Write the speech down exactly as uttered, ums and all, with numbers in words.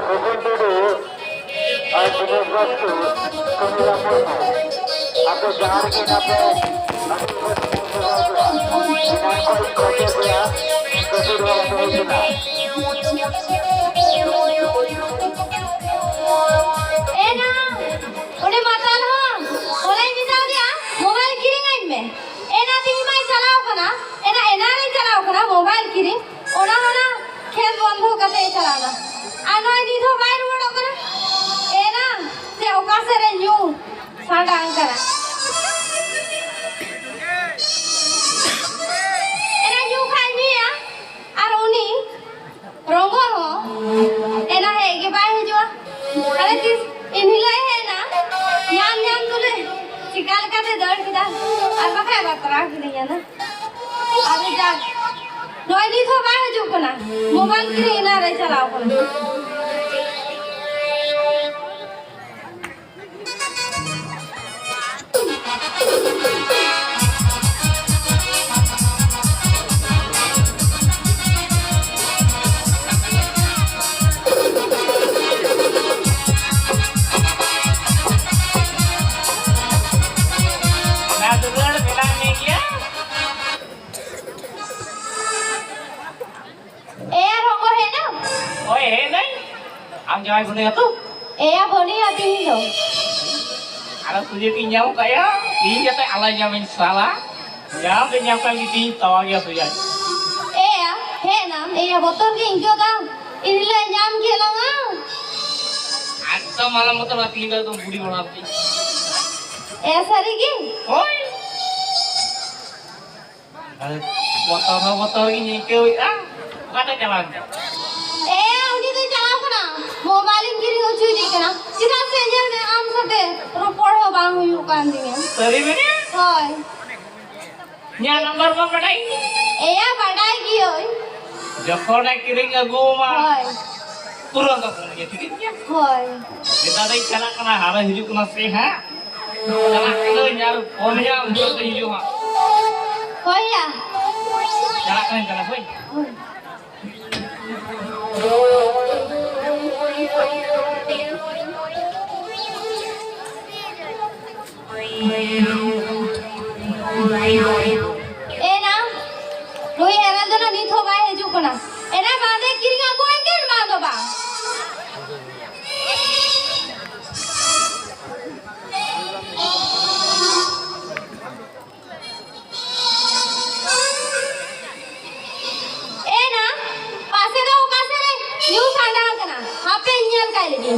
ᱨᱚᱵᱤᱱ ᱴᱩᱰᱩ ᱟᱨ ᱫᱤᱱᱮᱥ ᱵᱟᱥᱠᱮ, ᱥᱩᱱᱤᱞᱟ ᱢᱩᱨᱢᱩ, ᱟᱯᱮ ᱡᱟᱦᱟᱸ ᱨᱮᱜᱮ ᱦᱮᱱᱟᱜ ᱯᱮ, ᱟᱹᱰᱤ ᱢᱚᱡᱽ ᱯᱮ ᱥᱮᱵᱟ ᱠᱚᱣᱟ᱾ ᱮᱱᱟᱱ ᱠᱷᱚᱱ ᱤᱧ ᱠᱷᱚᱡᱮᱫ ᱯᱮᱭᱟ, ᱠᱟᱹᱴᱤᱡ ᱨᱮᱦᱚᱸ ᱵᱟᱯᱮ ᱦᱮᱡ ᱞᱮᱱᱟ᱾ ᱮᱱᱟ, ᱚᱸᱰᱮ ᱢᱟᱛᱟᱞ ᱦᱚᱸ, ᱦᱚᱞᱟᱧ ᱢᱮᱛᱟᱣ ᱫᱮᱭᱟ, ᱢᱳᱵᱟᱭᱤᱞ ᱠᱤᱨᱤᱧ ᱟᱹᱧ ᱢᱮ᱾ ᱮᱱᱟ ᱛᱤᱦᱤᱧ ᱢᱟᱭ ᱪᱟᱞᱟᱣ ᱠᱟᱱᱟ, ᱮᱱᱟ, ᱮᱱᱟ ᱨᱮᱧ ᱪᱟᱞᱟᱣ ᱠᱟᱱᱟ ᱢᱳᱵᱟᱭᱤᱞ ᱠᱤᱨᱤᱧ᱾ ᱚᱱᱟ ᱦᱚᱸ ᱚᱱᱟ ᱠᱷᱮᱞ ᱵᱚᱱᱫᱷᱚ ᱠᱟᱛᱮ ᱮ ᱪᱟᱞᱟᱣ ᱮᱱᱟ᱾ ᱟᱨ ᱱᱚᱜᱼᱚᱭ ᱱᱤᱛ ᱦᱚᱸ ᱵᱟᱭ ᱨᱩᱣᱟᱹᱲᱚᱜ ᱠᱟᱱᱟ᱾ ᱮᱱᱟ ᱥᱮ ᱚᱠᱟ ᱥᱮᱫ ᱨᱮ ᱧᱩ ᱥᱟᱰᱟᱝ ᱠᱟᱱᱟ᱾ ᱮᱱᱟ ᱧᱩ ᱠᱷᱟᱡ ᱧᱩᱭᱟ᱾ ᱟᱨ ᱩᱱᱤ ᱨᱚᱸᱜᱚ ᱦᱚᱸ ᱮᱱᱟ ᱦᱮᱡ ᱜᱮ ᱵᱟᱭ ᱦᱤᱡᱩᱜᱼᱟ᱾ ᱟᱨᱮ ᱛᱤᱥ ᱮᱱᱦᱤᱞᱳᱜ ᱮ ᱦᱮᱡ ᱮᱱᱟ, ᱧᱟᱢ ᱧᱟᱢ ᱛᱩᱞᱩᱡ ᱪᱤᱠᱟ ᱞᱮᱠᱟᱛᱮ ᱫᱟᱹᱲ ᱠᱮᱫᱟ, ᱟᱨ ᱵᱟᱠᱷᱟᱡ ᱵᱟᱛᱨᱟᱣ ᱠᱤᱫᱤᱧᱟ ᱱᱟ᱾ ᱟᱫᱚ ᱡᱟᱠ, ᱱᱚᱜᱼᱚᱭ ᱱᱤᱛ ᱦᱚᱸ ᱵᱟᱭ ᱦᱤᱡᱩᱜ ᱠᱟᱱᱟ᱾ ᱢᱳᱵᱟᱭᱤᱞ ᱠᱤᱨᱤᱧ ᱮᱱᱟ ᱨᱮ ᱪᱟᱞᱟᱣ ᱠᱟᱱᱟ᱾ ᱚᱱᱟ ᱫᱩᱞᱟᱹᱲ ᱢᱮᱱᱟᱜ ᱢᱮ ᱜᱮᱭᱟ᱾ ᱮᱭᱟ, ᱨᱚᱸᱜᱚ ᱦᱮᱡ ᱱᱟᱢ? ᱦᱳᱭ, ᱦᱮᱡ ᱱᱟᱹᱧ᱾ ᱟᱢ ᱡᱟᱶᱟᱭ ᱵᱟᱹᱱᱩᱭᱟ ᱛᱚ? ᱮᱭᱟ, ᱵᱟᱹᱱᱩᱭᱟ ᱛᱤᱦᱤᱧ ᱫᱚ᱾ ᱟᱨᱚ ᱥᱩᱡᱳᱜᱽ ᱤᱧ ᱧᱟᱢ ᱠᱟᱜ ᱭᱟ᱾ ᱤᱧ ᱡᱟᱛᱮ ᱟᱞᱚ ᱧᱟᱢᱤᱧ ᱥᱟᱞᱟ᱾ ᱧᱟᱢ ᱫᱚ ᱧᱟᱢ ᱠᱟᱜ ᱜᱮ, ᱛᱤᱦᱤᱧ ᱛᱟᱣᱟ ᱜᱮᱭᱟ ᱥᱩᱡᱳᱜᱽ᱾ ᱮᱭᱟ, ᱦᱮᱡ ᱱᱟᱢ? ᱮᱭᱟ, ᱵᱚᱛᱚᱨ ᱜᱮ ᱟᱹᱭᱠᱟᱹᱣ ᱫᱟ᱾ ᱤᱧ ᱞᱮ ᱧᱟᱢ ᱠᱮᱫ ᱞᱟᱝᱟ᱾ ᱟᱨ ᱛᱚ ᱢᱟᱞᱟ ᱢᱚᱛᱚ ᱵᱟᱹᱛᱤ ᱫᱚ ᱮᱠᱫᱚᱢ ᱵᱩᱲᱤ ᱵᱟᱲᱟ ᱛᱤᱧ᱾ ᱮ, ᱥᱟᱹᱨᱤ ᱜᱮ? ᱦᱳᱭ᱾ ᱟᱨ ᱵᱚᱛᱚᱨ ᱦᱚᱸ ᱵᱚᱛᱚᱨ ᱜᱤᱧ ᱟᱹᱭᱠᱟᱹᱣᱮᱫᱼᱟ᱾ ᱚᱠᱟᱛᱮ ᱪᱟᱞᱟᱣ ᱮᱱ ᱛᱟᱢ? ᱮ, ᱩᱱᱤ ᱫᱚᱭ ᱪᱟᱞᱟᱣ ᱠᱟᱱᱟ᱾ ᱢᱳᱵᱟᱭᱤᱞ ᱤᱧ ᱠᱤᱨᱤᱧ ᱦᱚᱪᱚᱭᱮᱫᱮ ᱠᱟᱱᱟ᱾ ᱪᱮᱫᱟᱜ ᱥᱮ ᱧᱮᱞ ᱢᱮ, ᱟᱢ ᱥᱟᱛᱮ ᱨᱚᱯᱚᱲ ᱦᱚᱸ ᱵᱟᱝ ᱦᱩᱭᱩᱜ ᱠᱟᱱ ᱛᱤᱧᱟᱹ᱾ ᱥᱟᱹᱨᱤ ᱢᱮᱱᱮ? ᱦᱳᱭ᱾ ᱤᱧᱟᱹᱜ ᱱᱟᱢᱵᱟᱨ ᱵᱟᱢ ᱵᱟᱰᱟᱭ? ᱮᱭᱟ, ᱵᱟᱰᱟᱭ ᱜᱤᱭᱟᱹᱧ᱾ ᱡᱚᱠᱷᱚᱱᱮ ᱠᱤᱨᱤᱧ ᱟᱹᱜᱩ ᱟᱢᱟ, ᱦᱳᱭ᱾ ᱛᱩᱨᱟᱹᱱᱛ ᱯᱷᱳᱱ ᱜᱮ, ᱴᱷᱤᱠ ᱜᱮᱭᱟ? ᱦᱳᱭ᱾ ᱱᱮᱛᱟᱨ ᱫᱚᱧ ᱪᱟᱞᱟᱜ ᱠᱟᱱᱟ, ᱦᱟᱨᱟ ᱦᱤᱡᱩᱜ ᱠᱟᱱᱟ ᱥᱮ ᱦᱟᱸᱜ᱾ ᱪᱟᱞᱟᱜ ᱠᱟᱹᱱᱟᱹᱧ ᱟᱨ ᱯᱷᱳᱱ ᱦᱩᱭᱩᱜᱼᱟ, ᱩᱱ ᱡᱚᱠᱷᱚᱱ ᱦᱤᱡᱩᱜᱼᱟ ᱦᱟᱸᱜ᱾ ᱦᱳᱭ ᱭᱟ᱾ ᱪᱟᱞᱟᱜ ᱠᱟᱹᱱᱟᱹᱧ ᱛᱟᱦᱞᱮ, ᱦᱳᱭ᱾ ᱦᱳᱭ᱾ ᱮᱱᱟ, ᱱᱩᱭ ᱮᱨᱮᱞ ᱫᱚ ᱱᱤᱛ ᱦᱚᱸ ᱵᱟᱭ ᱦᱤᱡᱩᱜ ᱠᱟᱱᱟ᱾ ᱮᱱᱟ, ᱵᱟᱸᱫᱮ ᱠᱤᱨᱤᱧ ᱟᱹᱜᱩᱣᱟᱹᱧ ᱠᱟᱱ ᱵᱟᱝ ᱫᱚ ᱵᱟᱝ? ᱮᱱᱟ, ᱯᱟᱥᱮ ᱫᱚ ᱚᱠᱟ ᱥᱮᱫ ᱨᱮ ᱧᱩ ᱥᱟᱸᱰᱟ ᱟᱠᱟᱱᱟ? ᱦᱟᱯᱮᱧ ᱧᱮᱞ ᱠᱟᱭ ᱞᱮᱜᱮ᱾